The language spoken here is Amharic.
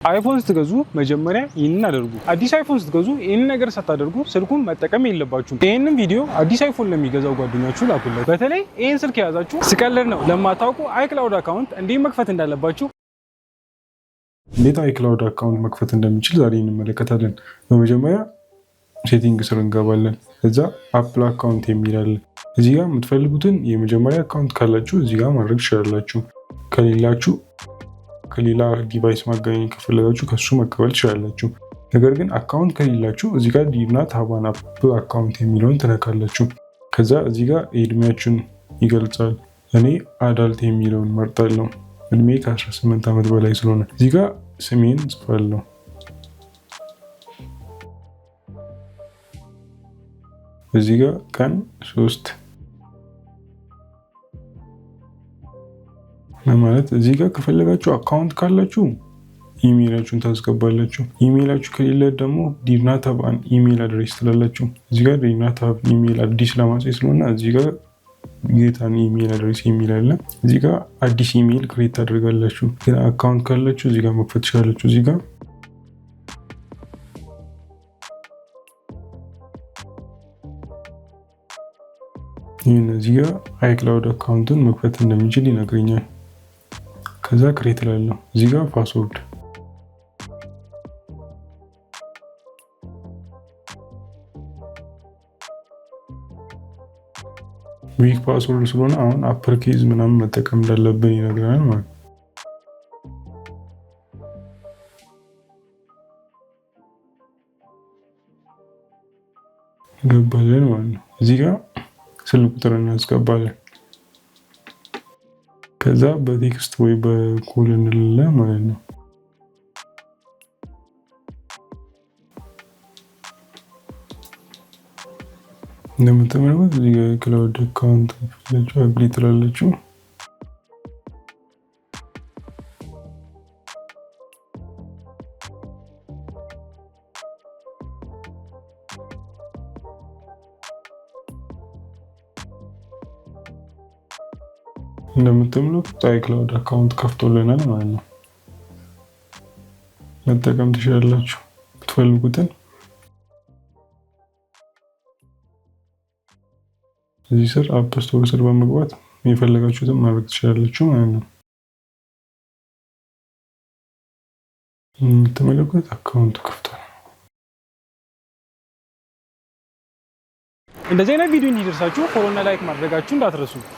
አይፎን ስትገዙ መጀመሪያ ይህንን አድርጉ። አዲስ አይፎን ስትገዙ ይህንን ነገር ሳታደርጉ ስልኩን መጠቀም የለባችሁም። ይህንን ቪዲዮ አዲስ አይፎን ለሚገዛው ጓደኛችሁ ላኩለት። በተለይ ይህን ስልክ የያዛችሁ ስቀልድ ነው ለማታውቁ iCloud account እንዴት መክፈት እንዳለባችሁ፣ እንዴት iCloud account መክፈት እንደሚችል ዛሬ እንመለከታለን። በመጀመሪያ setting ስር እንገባለን። ከዛ Apple account የሚል አለ። እዚህ ጋር የምትፈልጉትን የመጀመሪያ account ካላችሁ እዚህ ጋር ማድረግ ትችላላችሁ። ከሌላችሁ፣ ከሌላ device ማገናኘት ከፈለጋችሁ ከሱ መቀበል ትችላላችሁ። ነገር ግን account ከሌላችሁ እዚህ ጋር did not have an Apple account የሚለውን ትነካላችሁ። ከዛ እዚህ ጋር የእድሜያችሁን ይገልጻል። እኔ adult የሚለውን መርጣለሁ። እድሜ ከ18 ዓመት በላይ ስለሆነ እዚህ ጋር ስሜን ጽፋለሁ። እዚህ ጋር ቀን 3 ማለት እዚህ ጋር ከፈለጋችሁ account ካላችሁ ኢሜይላችሁን ታስገባላችሁ። ኢሜይላችሁ ከሌለ ደግሞ did not have an email address ትላላችሁ። እዚህ ጋር did not have email አዲስ ለማጽ ስለሆነ እዚህ ጋር get an email address የሚል አለ። እዚህ ጋር አዲስ email create ታደርጋላችሁ። ግን account ካላችሁ እዚህ ጋር መክፈት ትችላላችሁ። እዚህ ጋር ይህን እዚህ ጋር iCloud account ኡን መክፈት እንደሚችል ይነግረኛል። ከዛ create እላለሁ። እዚህ ጋር password weak password ስለሆነ አሁን upper case ምናምን መጠቀም እንዳለብን ይነግረናል ማለት ነው። ገባለን ማለት ነው። እዚህ ጋር ስልክ ቁጥር እናስገባለን። ከዛ በ text ወይ በ call እንላለን ማለት ነው። እንደምትመለከቱት እዚህ ጋር cloud account agree ትላላችሁ። እንደምትመለከቱት iCloud account ከፍቶልናል ማለት ነው። መጠቀም ትችላላችሁ ብትፈልጉትን። እዚህ ስር App Store ስር በመግባት የፈለጋችሁትን ማድረግ ትችላላችሁ ማለት ነው። የምትመለከቱት account ኡ ከፍቷል። እንደዚህ አይነት ቪዲዮ እንዲደርሳችሁ follow እና like ማድረጋችሁ እንዳትረሱ።